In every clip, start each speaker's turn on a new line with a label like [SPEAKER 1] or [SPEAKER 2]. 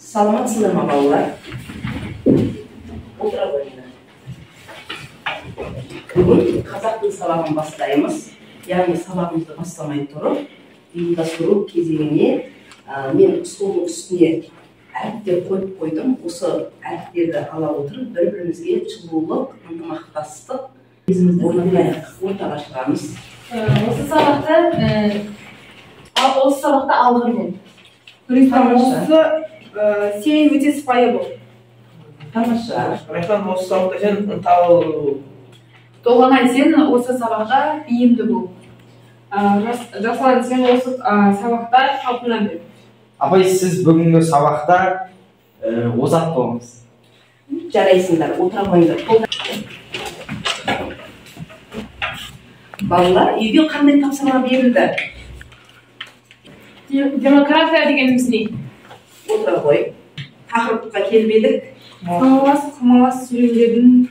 [SPEAKER 1] Саламатсыңдар ма, балалар? Отыра қойыңдар. Бүгін қазақ тілі сабағын бастаймыз. Яғни сабағымызды бастамай тұрып, ұйымдастыру кезеңіне мен столдың үстіне әріптер қойып қойдым. Осы әріптерді ала отырып, бір-бірімізге жылулық, ынтымақтастық орнатайық. Ортаға шығамыз.
[SPEAKER 2] Осы сабақта алғыр бол.
[SPEAKER 3] Осы сен өте сыпайы бол.
[SPEAKER 1] Тамаша.
[SPEAKER 4] Райхан, осы сабақта сен ынталы бол.
[SPEAKER 3] Толғанай, сен осы сабақта бейімді бол.
[SPEAKER 2] Жасұлан, сен осы сабақта қалпына бер.
[SPEAKER 5] Апай, сіз бүгінгі сабақта озат болыңыз.
[SPEAKER 1] Жарайсыңдар, отыра қойыңдар. Балалар, үйге қандай тапсырма берілді?
[SPEAKER 2] Демократия дегеніміз не?
[SPEAKER 1] Отыра қой. Тақырыпқа келіп едік.
[SPEAKER 3] Салалас, құмалас сөйлемдердің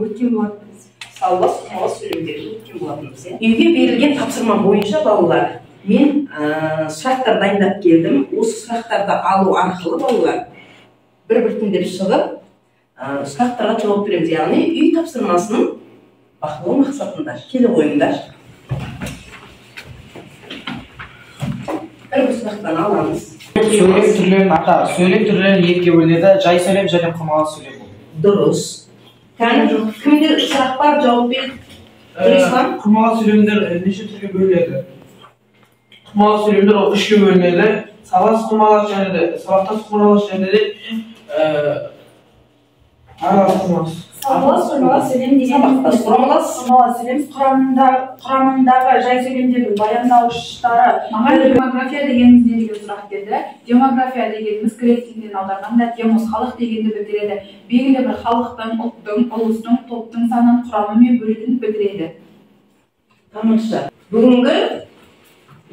[SPEAKER 3] өткен болатынбыз.
[SPEAKER 1] Салалас, құмалас сөйлемдердің өткен болатынбыз. Үйге берілген тапсырма бойынша, балалар, мен сұрақтар дайындап келдім. Осы сұрақтарды алу арқылы балалар бір-біртіндеп шығып, сұрақтарға жауап береміз. Яғни үй тапсырмасын бақылау мақсатында. Келе қойыңдар. Бір сұрақтан аламыз.
[SPEAKER 5] Сөйлем түрлерін ата. Сөйлем түрлерін екіге бөлінеді. Жай сөйлем және құмалас сөйлем.
[SPEAKER 1] Дұрыс. Кімде сұрақ бар, жауап бер. Нұрислам.
[SPEAKER 4] Құмалас сөйлемдер неше түрге бөлінеді? Құмалас сөйлемдер ол үшке бөлінеді. Салас құмалас және де сабақтас құмалас және де аралас құмалас.
[SPEAKER 3] Салалас құмалас сөйлем деген
[SPEAKER 1] сабақтас құмалас.
[SPEAKER 3] Құмалас сөйлем құрамындағы жай сөйлемдердің баяндауыштары.
[SPEAKER 6] Маған демография дегеніміз не деген сұрақ келді. Демография дегеніміз грек тілінен аударғанда демос, халық дегенді білдіреді. Белгілі бір халықтың, ұлттың, ұлыстың, топтың санын, құрамы мен бөлігін білдіреді.
[SPEAKER 1] Тамаша. Бүгінгі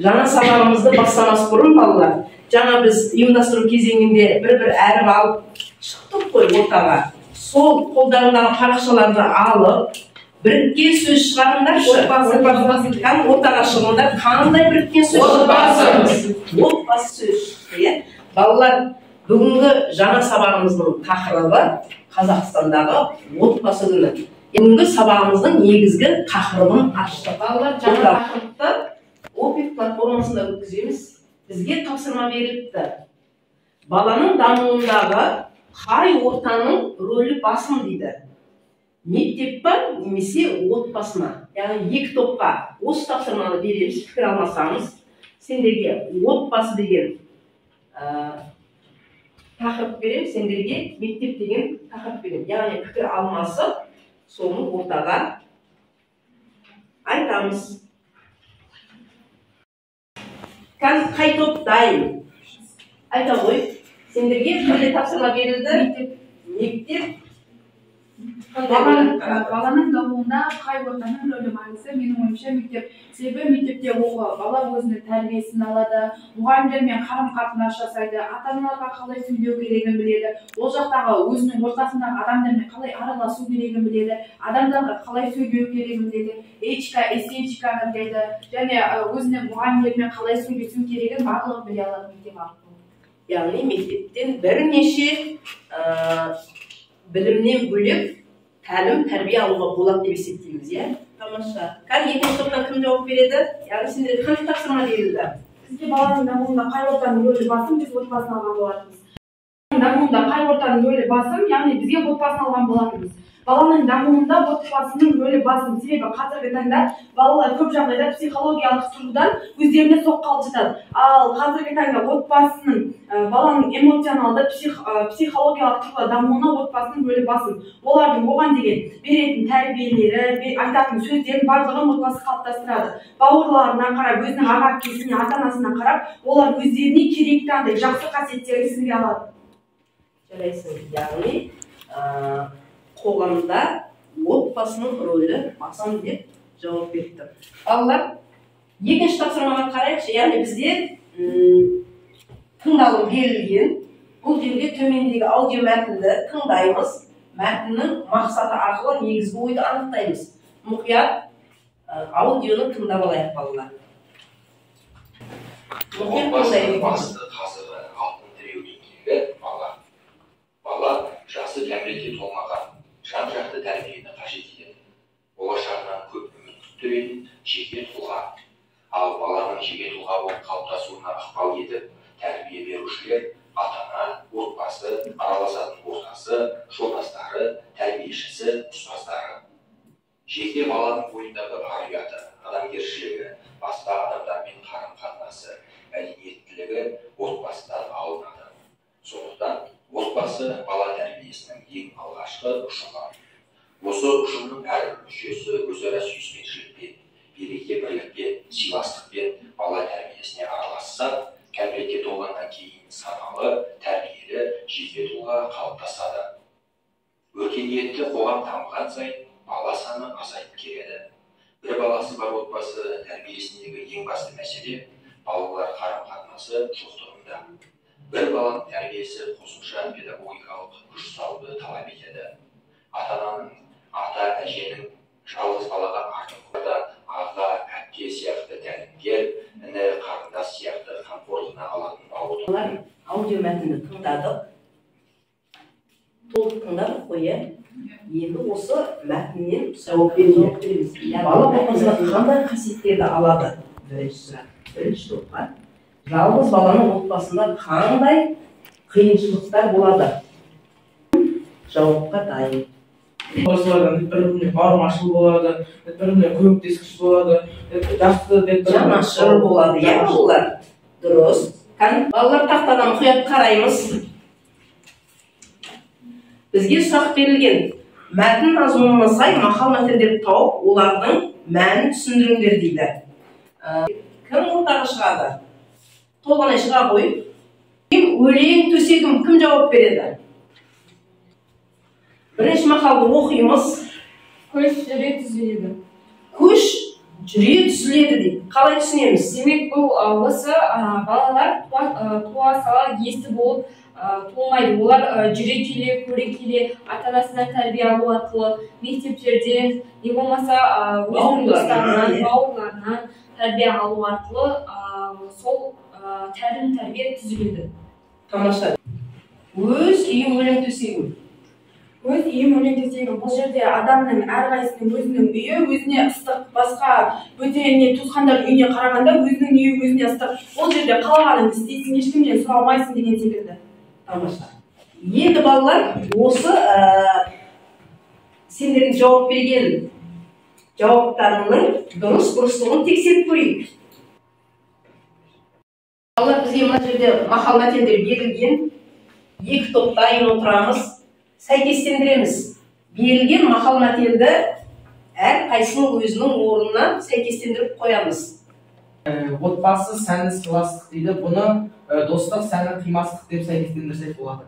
[SPEAKER 1] жаңа сабағымызды бастамас бұрын, балалар, жаңа біз ұйымдастыру кезеңінде бір-бір әріп алып шықтық қой ортаға. Сол қолдарындағы парақшаларды алып, біріккен сөз шығарыңдаршы. Отбасы. Ортаға шығыңдар. Қандай біріккен сөз?
[SPEAKER 4] Отбасы.
[SPEAKER 1] Отбасы сөз шықты, иә? Балалар, бүгінгі жаңа сабағымыздың тақырыбы Қазақстандағы отбасы күні. Бүгінгі сабағымыздың негізгі тақырыбын аштық. Балалар, жаңа тақырыпты ОПИК платформасында өткіземіз. Бізге тапсырма беріліпті. Баланың дамуындағы қай ортаның рөлі басым дейді. Мектеп па немесе отбасы ма? Яғни екі топқа осы тапсырманы береміз, пікір алмасамыз. Сендерге отбасы деген тақырып беремін, сендерге мектеп деген тақырып беремін. Яғни пікір алмасып, соны ортаға айтамыз. Қазір қай топ дайын? Айта ғой. Сендерге қандай тапсырма берілді? Мектеп.
[SPEAKER 6] Баланың дамуында қай ортаның рөлі маңызды? Менің ойымша мектеп. Себебі мектепте бала өзінің тәрбиесін алады, мұғалімдермен қарым-қатынас жасайды, ата-аналарға қалай сөйлеу керегін біледі, ол жақтағы өзінің ортасындағы адамдармен қалай араласу керегін біледі, адамдарға қалай сөйлеу керегін біледі, этика, эстетиканы біледі, және өзінің мұғалімдермен қалай сөйлесу керегін барлығын біле алады мектеп арқылы.
[SPEAKER 1] Яғни мектептен бірнеше білімнен бөлек тәлім, тәрбие алуға болады деп есептейміз, иә? Тамаша. Қазір екінші топтан кім жауап береді? Яғни сендерге қандай тапсырма берілді?
[SPEAKER 3] Бізге баланың дамуында қай ортаның рөлі басым, біз отбасын алған болатынбыз. Дамуында қай ортаның рөлі басым, яғни бізге отбасын алған болатынбыз. Баланың дамуында отбасының рөлі басым. Себебі қазіргі таңда балалар көп жағдайда психологиялық тұрғыдан өздеріне соққы алып жатады. Ал қазіргі таңда отбасының, баланың эмоционалды, психологиялық тұрғыда дамуына отбасының рөлі басым. Олардың оған деген беретін тәрбиелері, айтатын сөздерін барлығын отбасы қалыптастырады. Бауырларына қарап, өзінің аға әпкесіне, ата-анасына қарап, олар өздеріне керекті андай жақсы қасиеттерін сіңіре алады.
[SPEAKER 1] Жарайсың. Яғни қоғамда отбасының рөлі басым деп жауап берді. Балалар, екінші тапсырмаға қарайықшы. Яғни бізде тыңдалым берілген. Бұл жерде төмендегі аудио мәтінді тыңдаймыз. Мәтіннің мақсаты арқылы негізгі ойды анықтаймыз. Мұқият аудионы тыңдап алайық, балалар.
[SPEAKER 7] Отбасының басты қазығы алтын тіреу. бірлігі бала. Бала жасы кәмелетке толмаған, жан-жақты тәрбиені қажет етеді. Болашағынан көп үміт күттіретін жеке тұлға. Ал баланың жеке тұлға болып қалыптасуына ықпал етіп, тәрбие берушілер ата-ана, отбасы, араласатын ортасы, жолдастары, тәрбиешісі, ұстаздары. Жеке баланың бойындағы ар-ұяты, адамгершілігі, басқа адамдармен қарым-қатынасы, мәдениеттілігі отбасыдан алынады. Сондықтан отбасы бала тәрбиесінің ең алғашқы ұжымы. Осы ұжымның әрбір мүшесі өзара сүйіспеншілікпен, береке-бірлікпен, сыйластықпен бала тәрбиесіне араласса, кәмелетке толғаннан кейін саналы, тәрбиелі жеке тұлға қалыптасады. Өркениетті қоғам дамыған сайын бала саны азайып келеді. Бір баласы бар отбасы тәрбиесіндегі ең басты мәселе балалар қарым-қатынасы жоқтығында. Бір баланың тәрбиесі қосымша педагогикалық күш салуды талап етеді. Ата-ананың, ата-әженің жалғыз балаға артықлығы аға, әпке сияқты тәлімгер, іні, қарындас сияқты қамқорлығына алатын бауыр.
[SPEAKER 1] Аудио мәтінді тыңдадық. Толық тыңдадық қой, иә? Енді осы мәтіннен жауап береміз. Бала отбасында қандай қасиеттерді алады? Бірінші сұрақ. Бірінші топқа. Жалғыз баланың отбасында қандай қиыншылықтар болады? Жауапқа дайын.
[SPEAKER 4] Отбасылардан бір-біріне бауырмашыл болады, бір-біріне көмектескіш болады, жақсы деп
[SPEAKER 1] жанашыр болады, иә олар. Дұрыс. Балалар, тақтадан мұқият қараймыз. Бізге сұрақ берілген. Мәтін мазмұнына сай мақал мәтелдерді тауып, олардың мәнін түсіндіріңдер дейді. Кім ортаға шығады? Толғанай шыға қой. Өлең төсегім кім жауап береді? Бірінші мақалды оқимыз.
[SPEAKER 2] Көш жүре түзеледі.
[SPEAKER 1] Көш жүре түзеледі дейді. Қалай түсінеміз?
[SPEAKER 2] Демек, бұл осы балалар туа сала есті болып туылмайды. Олар жүре келе, көре келе, ата-анасынан тәрбие алу арқылы мектептерден, не болмаса өзінің достарынан, бауырларынан тәрбие алу арқылы сол тәлім тәрбие түзіледі.
[SPEAKER 1] Тамаша. Өз үйім өлең төсегім.
[SPEAKER 3] Өз үйім өлең төсегім. Бұл жерде адамның әрқайсысының өзінің үйі өзіне ыстық, басқа бөтеніне, туысқандардың үйіне қарағанда өзінің үйі өзіне ыстық. Ол жерде қалағаныңды істейсің, ешкімнен сұрамайсың деген секілді.
[SPEAKER 1] Тамаша. Енді балалар, осы сендердің жауап берген жауаптарыңның дұрыс бұрыстығын тексеріп көрейік. Балалар, бізге мына жерде мақал мәтелдер берілген. Екі топ дайын отырамыз, сәйкестендіреміз. Берілген мақал мәтелді әрқайсының өзінің орнына сәйкестендіріп қоямыз.
[SPEAKER 5] Отбасы сәні сыйластық дейді. Бұны достық сәні қимастық деп сәйкестендірсек болады.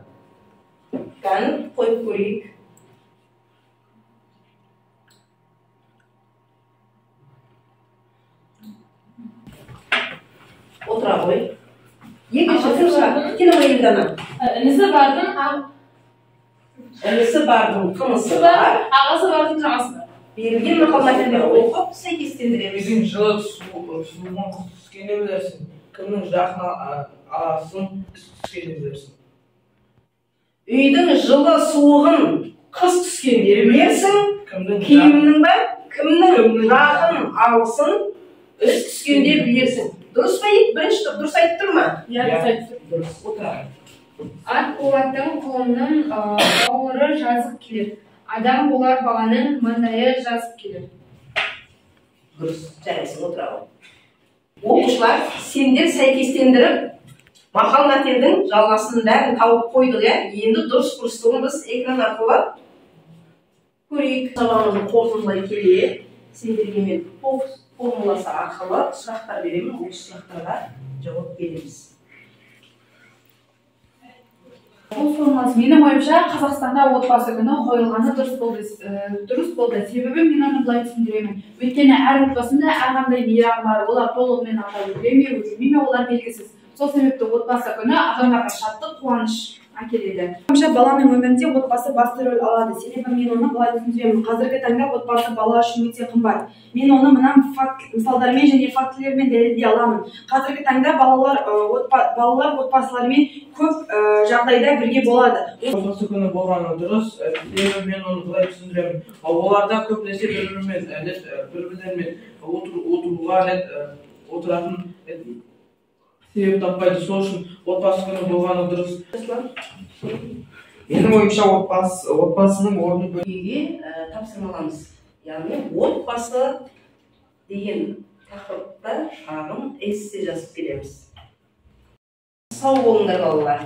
[SPEAKER 1] Кәні қойып көрейік. Отыра қой. Екінші кім шығады? Келе ғой, Елдана.
[SPEAKER 2] Інісі бардың
[SPEAKER 1] інісі бардың тынысы бар,
[SPEAKER 2] ағасы бардың жағасы бар.
[SPEAKER 1] Берілген мақал мәтелдерді оқып сәйкестендіреміз.
[SPEAKER 4] Үйдің жылы суығын қыс түскенде білерсің, кімнің жақын аласын іс түскенде білерсің.
[SPEAKER 1] Үйдің жылы суығын қыс түскенде білерсің, кімнің ба? Кімнің жақын алысын іс түскенде білерсің. Дұрыс па? Бірінші топ дұрыс айтып тұр ма?
[SPEAKER 2] Иә, дұрыс айтып тұр.
[SPEAKER 1] Дұрыс. Отырайық.
[SPEAKER 2] Ат болатын құлынның бауыры жазық келер, адам болар баланың маңдайы жазық келер.
[SPEAKER 1] Дұрыс, жарайсың, отыра ғой. Оқушылар, сендер сәйкестендіріп мақал мәтелдің жалғасын бәрін тауып қойдық, иә? Енді дұрыс бұрыстығын біз экран арқылы көрейік. Сабағымызды қорытындылай келе, сендерге мен формуласы арқылы сұрақтар беремін, осы сұрақтарға жауап береміз.
[SPEAKER 6] Бұл формуласы менің ойымша Қазақстанда отбасы күні қойылғаны дұрыс болды. Себебі мен оны былай түсіндіремін. Өйткені әр отбасында әрқандай мейрам бар. Олар толығымен атап өтіле ме, өтілмей ме, олар белгісіз. Сол себепті отбасы күні адамдарға шаттық, қуаныш
[SPEAKER 3] әкеледі. Ойымша, баланың өмірінде отбасы басты рөл алады. Себебі мен оны былай түсіндіремін. Қазіргі таңда отбасы бала үшін өте қымбат. Мен оны мына факт мысалдармен және фактілермен дәлелдей аламын. Қазіргі таңда балалар отбасыларымен көп жағдайда бірге болады.
[SPEAKER 4] Отбасы күні болғаны дұрыс, себебі мен оны былай түсіндіремін. Оларда көбінесе бір-бірлерімен отыруға отыратын себеп таппайды. Сол үшін отбасы күні болғаны дұрыс.
[SPEAKER 5] Менің ойымша, отбасының орны
[SPEAKER 1] Үйге тапсырмаламыз. Яғни отбасы деген тақырыпта шағын эссе жазып келеміз. Сау болыңдар, балалар.